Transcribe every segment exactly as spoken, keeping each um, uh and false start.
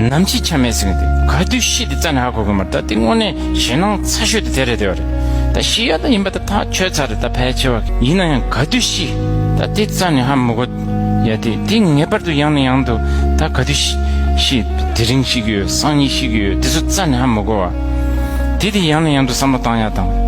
ནམ་འཆི་ཆ་མེད་ཟེར་མཁན་དེ་ག་དུས་ཤི་དེ་རྩ་ནས་ཧ་གོ་གི་མ་རེད། ད་དེ་དངོས་གནས་ཞེད་སྣང་ཚ་ཤོས་དེ་དེ་རེད། དེ་བ་རེད། ད་ཤི་ཡ་ད་ཡིན་པ་ད་ཐག་ཆོད་ཚར་རེད། ད་ཕལ་ཆེ་བ་ཡིན་ན་ཡང་ག་དུས་ཤི་ད་དེ་རྩ་ནས་ཧ་མི་གོ་ཡ། དེ་དེ་ངེས་པར་དུ་ཡང་ནས་ཡང་དུ་ད་ག་དུས་ཤི་ཤི་དེ་རིང་ཤི་གི་ཡོད། སང་ཉིན་ཤི་གི་ཡོད། དེ་ཚོ་རྩ་ནས་ཧ་མི་གོ་བ། དེ་དེ་ཡང་ནས་ཡང་དུ་བསམ་བློ་བཏང་ཡ་དང་།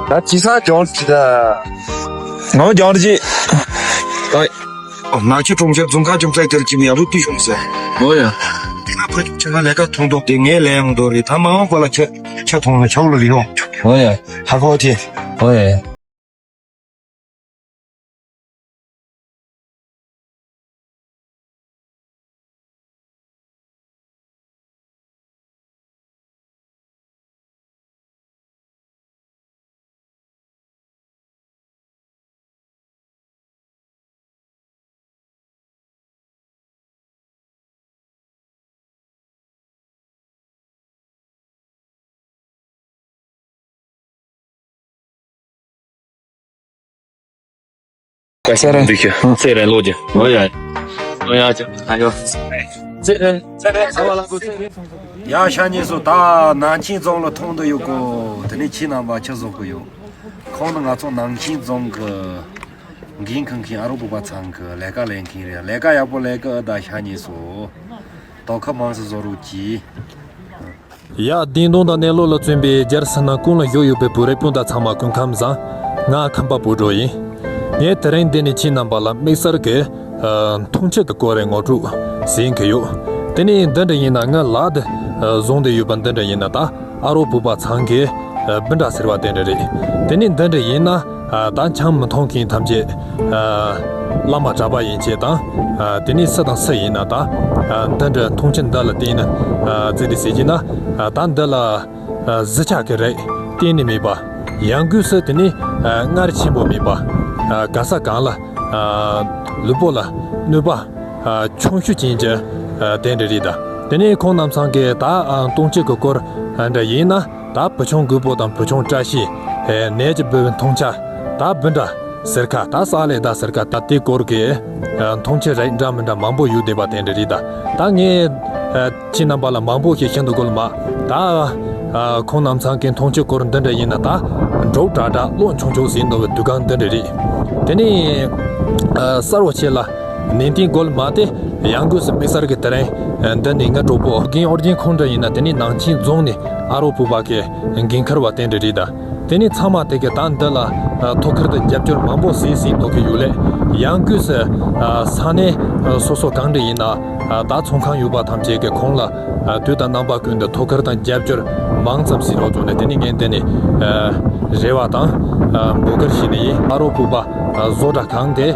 ད་ཅི་ས་ཅོང་ཅི་ད། ངོ་ཅོང་ཅི། ད། ནག་ཆུ་གྲོང་ཁྱེར་རྫོང་ཁག་ཅུང་ཚའི་དེར་ཅི་མི་ཡག་རུ་དུས་བྱུང་ཟེར། ཨོ་ཡ། དེ་ན་ཕ་ཁྱིམ་ཆེ་ན་ལས་ཀ་མཐོང་མདོག་དེ་ངས་ལས་ཡང་མདོག་རེད། ད་མ་འོངས་པ་ལ་ཁྱེད་ཁྱེད་མཐོང་ན་ཆའོ་ལ་རི་ཡོང་། ཨོ་ཡ། ཧ་གོ་ཐེ། ཨོ་ཡ། ཟེར་རན། འདུག་ཤི། ཟེར་རན་ལོ་རྒྱུ། ཨོ་ཡ། ཨོ་ཡ་ཅི། ཨ་ཡོ། ཟེར་རན། ཟེར་རན། ཟེར་བ་ལ་གོ་ཟེར་རན། ཡ་ཤ་ཉེ་སོ་ད་ནང་ཆེན་རྫོང་ལ་ཐོང་དུ་ཡོད་གོ། དེ་ནས་ཁྱེད་རྣམ་པ་ཆ་བཟོ་གི་ཡོད། ཁོང་ནི་ང་ཚོ་ནང་ཆེན་རྫོང་གི་འགན་འཁུར་མཁན་ཨ་རོ་བུ་པ་ཚང་གི་ལས་ཀ་ལས་མཁན་རེད། ལས་ཀ་ཡག་པོ་ལས་ཀི་ཨ་ད་ཤ་ཉེ་སོ། དོ་ཁ་མང་སུ་བཟོ་རོགས་གྱིས། ཡ། བདེན་དོན་དང་གནས་ལུགས་ལ་བརྩོན་པའི་རྒྱལ་ས་ན་ཀུན་ལ་བཞུགས་ཡོད་པའི་བོད་རིགས་སྤུན་ཟླ་ཚང་མ་སྐུ་ཁམས་བཟང་། ང་ཁམས་པ་བོད་འགྲོ་ཡིན། ངས་དེ་རིང་འདི་ནས་ཁྱེད་རྣམ་པ་ལ་དམིགས་བསལ་གྱི་ཨ་འཐུང་ཆུ་གི་སྐོར་རེ་ངོ་སྤྲོད་ཟིན་གི་ཡོད། དེ་ནས་འདི་འདྲ་ཡིན་ན་ངའི་ལག་ཏུ་ཨ་བཟུང་སྟེ་ཡོད་པ་འདི་འདྲ་ཡིན་ན་ད་ཨ་རོ་བུ་པ་ཚང་གི་ཨ་སྦིན་ཏྲ་ཟེར་བ་དེ་འདྲ་རེད། དེ་ནས་འདི་འདྲ་ཡིན་ན། ཨ་ད་ཆང་མི་འཐུང་མཁན་ཐམས་ཅད་ཨ་བླ་མ་གྲྭ་པ་ཡན་ཆད་དང་། ཨ་དེ་ནས་སུ་དང་སུ་ཡིན་ན་ད་ཨ་འདི་འདྲ་འཐུང་ཆུ་འདི་ལ་བརྟེན་ནས་ཨ་བརྩིས་ཏེ་ཟེར་གྱི་ན། ཨ་ད་འདི་ལ་ཨ་གཟི་ཆགས་ཀྱི་རེད། གཏན་ནས་མེད་པ། ཡང་སྒོས་སུ་དེ་ནས་ཨ་མངར་ཆེན་པོ་མེད་པ། ཨ་ག་ས་གང་ལ་ཨ་ལུས་པོ་ལ་གནོད་པ་ཨ་ཆུང་ཤོས་ཅན་གྱི་ཨ་དེ་འདྲ་རེད་ད། དེ་ནས་ཁོང་རྣམ་ཚང་གིས་ད་ཨ་འཐུང་ཆུ་གི་སྐོར་ཨ་འདྲ་ཡིན་ན། ད་བུ་ཆུང་རྒོད་པོ་དང་བུ་ཆུང་བཀྲ་ཤིས། ཨེ་ནས་ཀྱི་བུ་འཐུང་ཆུ། ད་སྦིན་ཏྲ་ཟེར་ཁ། ད་ས་ལེ་ད་ཟེར་ཁ། ད་དེ་སྐོར་གྱི་ཨ་འཐུང་ཆུ་རིགས་འདྲ་མི་འདྲ་མང་པོ་ཡོད་བསྡད་པ་དེ་འདྲ་རེད་ད། ད་ངས་ཨ་ཁྱེད་རྣམ་པ་ལ་མང་པོ་ཞིག་ཤིན་ཏུ་དགོས་མ། ད་ཨ་ཁོང་རྣམ་ཚང་གི་འཐུང་ཆུ་སྐོར་འདི་འདྲ་ཡིན་ན་ད་འབྲོག་དྲག་དྲག་བློ་ཆུང་ཆུང་ཟིན་འདུག་པའི་དུས་སྒང་འདི་འདྲ་རེད། དེ་ནས་ཨ་གསར་བ་ཆེ་ལ། ནན་ཏན་དགོས་མ་དེ་ཡང་སྒོས་སུ་དམིགས་བསལ་གྱི་དེ་རིང་འདི་ནས་ང་གྲོགས་པོ་རྒན་ཨོ་རྒྱན་ཁོང་འདྲ་ཡིན་ན། དེ་ནས་ནང་ཆེན་རྫོང་ནས་ཨ་རོ་བུ་པ་གི་འགན་འཁུར་བ་དེ་འདྲ་རེད་ད། དེ་ནས་ཚང་མ་དེ་གི་ད་འདི་ལ་ཐོག་ཁར་དུ་རྒྱབ་སྐྱོར་མང་པོ་བྱས་བྱས་འདུག་གི་ཡོད་ལེ། ཡང་སྒོས་སུ་ས་གནས་སོ་སོ་གང་འདྲ་ཡིན་ན་ད་ཚོང་ཁང་ཡོད་པ་ཐམས་ཅད་ཀྱི་ཁོང་ལ་དུས་དང་རྣམ་པ་ཀུན་ཏུ་ཐོག་ཁར་དང་རྒྱབ་སྐྱོར་མང་ཙམ་བྱེད་རོགས་བྱུང་ནས། དེ་ནས་ངས་འདི་ནས་རེ་བ་དང་འབོད་སྐུལ་ཞུས་ནས་ཡིན། ཨ་རོ་བུ་པ་བཟོ་གྲྭ་གང་དེ་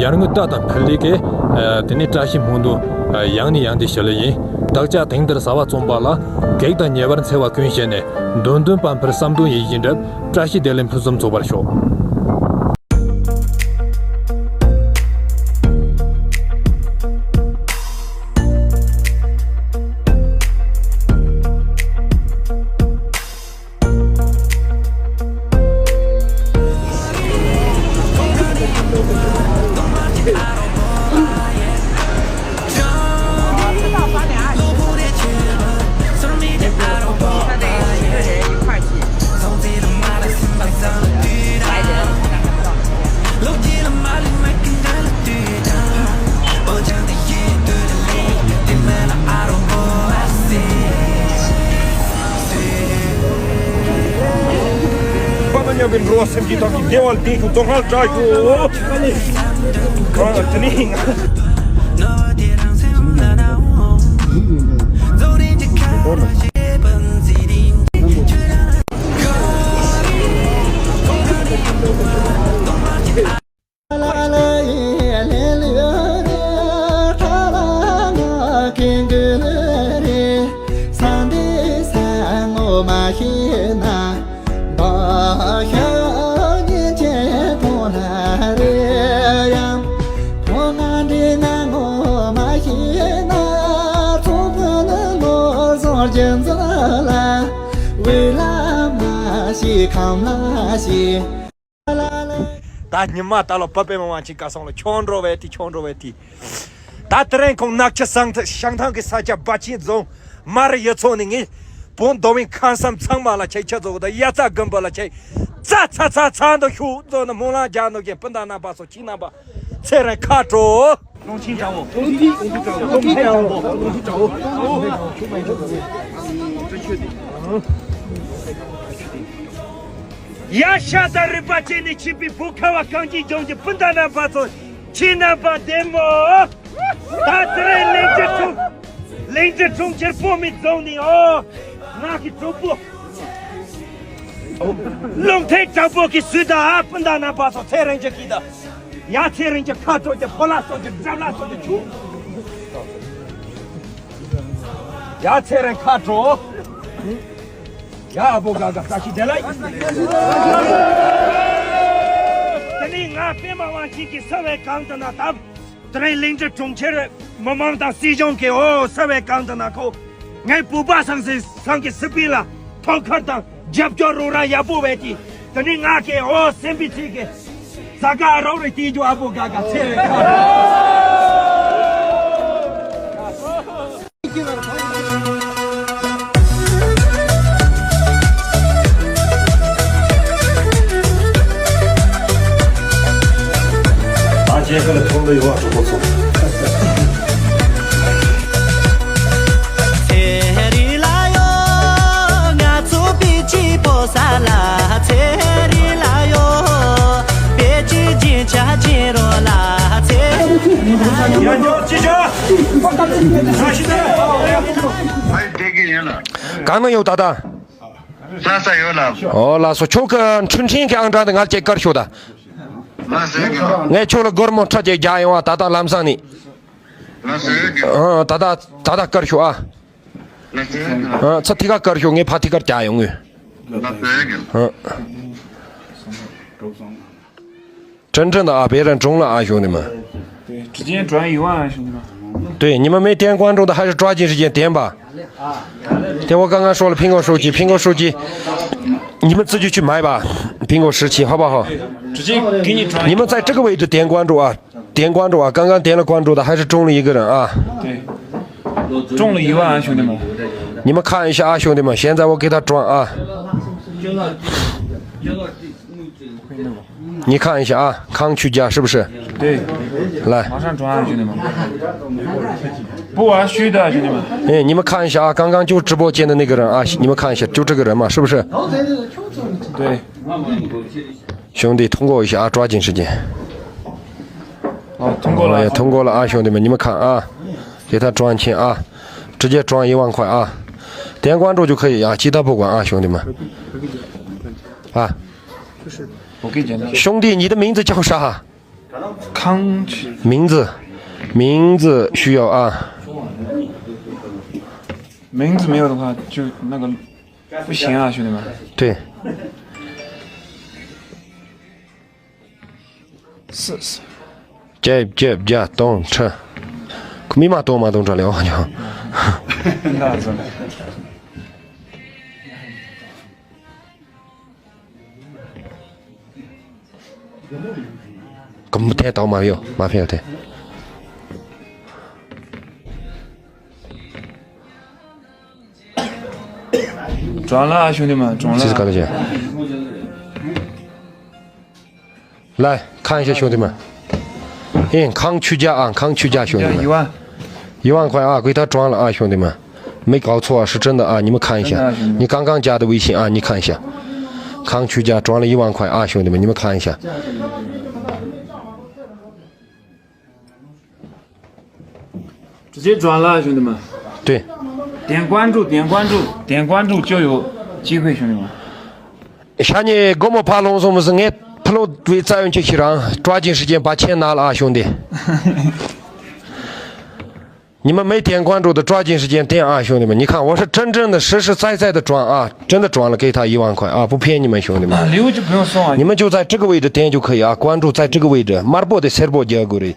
ཡར་ངོའི་སྐྲ་དང་ཕུ་ལེ་གེ། དེ་ནས་བཀྲ་ཤིས་སྨོན་འདུན་ཡང་ནས་ཡང་དུ་ཞུ་ལེ་ཡིན། བདག་ཅག་དེང་འདིར་བྱ་བ་རྩོམ་པ་ལ། གེགས་དང་ཉེ་བར་འཚེ་བ་ཀུན་ཞི་ནས། འདོད་འདུན་དཔལ་འཕེལ་བསམ་དོན་ཡིད་བཞིན་འགྲུབ། བཀྲ་ཤིས་བདེ་ལེགས་ཕུན་སུམ་ཚོགས་པར་ཤོག། འགྲོ་བ་སེམས་ཅན་ཐམས་ཅད་བདེ་བ་ལྡན་ཤོག །རྫོགས་སངས་རྒྱས་ཤོག །ཨ་དེ་ནས་ང་ད་ཉི་མ་ད་ལོ་བ་པས་མ་བ་ཅིག་ག་སོང་ལ་ཁྱོད་འགྲོ་བས་དེ་ཁྱོད་འགྲོ་བས་དེ། ད་དེ་རིང་ཁོང་ནག་ཆུ་བྱང་ཐང་གི་ས་ཆ་སྦ་ཆེན་རྫོང་མ་རི་ཡུལ་ཚོ་ནས་ངས་བོད་མདོ་དབུས་ཁམས་གསུམ་ཚང་མ་ལ་ཁྱེད་ཆ་ཚོ་གི་ད་དབྱར་རྩྭ་དགུན་འབུ་ལ་ཁྱེད་ཚ་ཚ་ཚ་ཚ་འདུག་ཤུགས་རྫོགས་ནས་སྨོན་ལམ་རྒྱག་འདུག་གི་སྤུན་ཟླ་རྣམ་པ་ཚོ་ཁྱེད་རྣམ་པ་ཚེ་རིང་ཁ་དྲོ། ལུང་ཆེན་དྲག་པོ། ལུང་ཆེན་དྲག་པོ། ལུང་ཆེན་དྲག་པོ། ཡ་ཤ་དང་རུས་པ་བཅད་ནས་ཆིབས་པའི་བོད་ཁ་བ་གངས་ཅན་ལྗོངས་ཀྱི་སྤུན་ཟླ་རྣམ་པ་ཚོ་ཁྱེད་རྣམ་པ་བདེ་མོ། ད་དེ་རིང་གླིང་རྗེ་གྲོང་གླིང་རྗེ་གྲོང་ཁྱེར་བོད་མི་རྫོང་ནས་ཨོ། ང་གི་གྲོགས་པོ། ལུང་ཐེངས་དྲག་པོ་གི་སུས་ད་ཨ་སྤུན་ཟླ་རྣམ་པ་ཚོ་ཚེ་རིང་གི་གིས་ད། ཡ་ཚེ་རིང་གི་ཁ་དྲོ་གི་ཕོ་ལ་སོགས་ཀྱི་འགྲམ་ལ་སོགས་ཀྱི་ཆུ། ཡ་ཚེ་རིང་ཁ་དྲོ། ཡ་ཨ་བོ་དགའ་དགའ་བཀྲ་ཤིས་བདེ་ལེགས། དེ་ནས་ང་པད་མ་དབང་ཆེན་གྱི་ས་བའི་གང་དུ་ན་བཏབ། དེ་རིང་གླིང་རྗེ་གྲོང་ཁྱེར་མི་མང་དང་སྲིད་གཞུང་གི་འོ་ས་བའི་གང་དུ་ན་ཁོ། ངའི་བུ་པ་སང་སེ་སང་གི་སྲིད་པའི་ལ་ཐོག་ཁར་དང་རྒྱབ་སྐྱོར་རོགས་ར་ཡག་པོ་བས་ཏེ། དེ་ནས་ང་གི་འོ་སེམས་པའི་ཚིག་གི་ས་ག་རོགས་རེ་བལྟས་རྒྱུ་ཨ་བོ་དགའ་དགའ་ཚེ་རེ་ཁ། ད་རྗེས་ཀ་ལ་ཐོག་ལ་ཡོང་བ་གྲོགས་པོ་ཚོ། ཚེ་རིང་ལ་ཡོ། ང་ཚོ་པེ་ཅི་པོ་ས་ལ་ཚེ་རིང་ལ་ཡོ། པེ་ཅི་ཅི་ཆ་ཅི་རོ་ལ་ཚེ། ཡ་ཉོ་ཅི་ཆ། ས་ཤི་ད། ཨ་དེ་གི་ཡིན་ལ། གང་ན་ཡོད་ད་ད། ལྷ་ས་ཡོད་ལ། ཨོ་ལགས་སོ། ཁྱོད་ཀྱི་འཕྲིན་ཕྲན་གྱི་ཨང་གྲངས་དེ་ང་ཅིག་བཀར་ཤོག་ད། ལགས་སོ། ངས་ཁྱོད་ལ་སྒོར་མོ་ཁྲི་གཅིག་རྒྱག་ཡོང་བ་ད་ལྟ་ལམ་སང་ནས། ལགས་སོ། ཨ་ད་ལྟ་ད་ལྟ་བཀར་ཤོག་ཨ། ལགས་སོ། ཨ་ཚ་ཐིག་ཁ་བཀར་ཤོག་ངས་ཕ་ཐིག་ཁར་རྒྱག་ཡོང་ངས། ལགས་སོ། ཨ། ཁྲིན་ཁྲིན་དང་ཨ་བེ་ར་ཀྲུང་ལ་ཨ་ཞུང་དེ་མ། 对，直接转一万兄弟们。对，你们没点关注的还是抓紧时间点吧。点我刚刚说了，苹果手机，苹果手机，你们自己去买吧，苹果十七，好不好？直接给你转。你们在这个位置点关注啊，点关注啊，刚刚点了关注的还是中了一个人啊。对，中了一万啊，兄弟们。你们看一下啊，兄弟们，现在我给他转啊。 你看一下啊，康屈家是不是？对，来，马上转啊，兄弟们。不玩虚的，兄弟们。哎，你们看一下啊，刚刚就直播间的那个人啊，你们看一下，就这个人嘛，是不是？对。兄弟，通过一下啊，抓紧时间。哦，通过了啊，哎呀，通过了啊，兄弟们，你们看啊，给他转钱啊，直接转一万块啊，点关注就可以啊，其他不管啊，兄弟们。啊。 我跟你讲，兄弟，你的名字叫啥？康区。名字，名字需要啊。名字没有的话，就那个不行啊，兄弟们。对。是是。这这这东车，没嘛东嘛东车了，我讲。那是。 གོམ་ཐེ་དང་མ་ཡོ་མ་ཕེ་ཐེ། གྲོང་ལ་ཨ་ཞུ་ནི་མ་གྲོང་ལ། ཅི་ཟིག་ག་ལ་ཅི། ལ་ཁང་ཤ་ཞུ་ནི་མ། ཨེ་ཁང་ཆུ་རྒྱ་ཨ་ཁང་ཆུ་རྒྱ་ཞུ་ནི་མ། ཡི་བ། 一万块啊，给他转了啊，兄弟们。没搞错啊，是真的啊，你们看一下，你刚刚加的微信啊，你看一下。康区家装了一万块啊，兄弟们，你们看一下。 直接转了，兄弟们。对。点关注，点关注，点关注就有机会，兄弟们。 ཤ་ཉེ་སྒོ་མོ་ཕ་ལོང་སོང་མི་སི་ངས་ཕ་ལོ་བའི་རྩ་ཡོན་ཆེ་ཤི་རང་抓紧时间把钱拿了啊，兄弟。你们没点关注的抓紧时间点啊，兄弟们！你看，我是真正的实实在在的装啊，真的装了给他一万块啊，不骗你们，兄弟们。 礼物就不用送啊。 你们就在这个位置点就可以啊，关注在这个位置，དམར་པོ་དེ་སེར་པོ་རྒྱག་དགོས་རེད།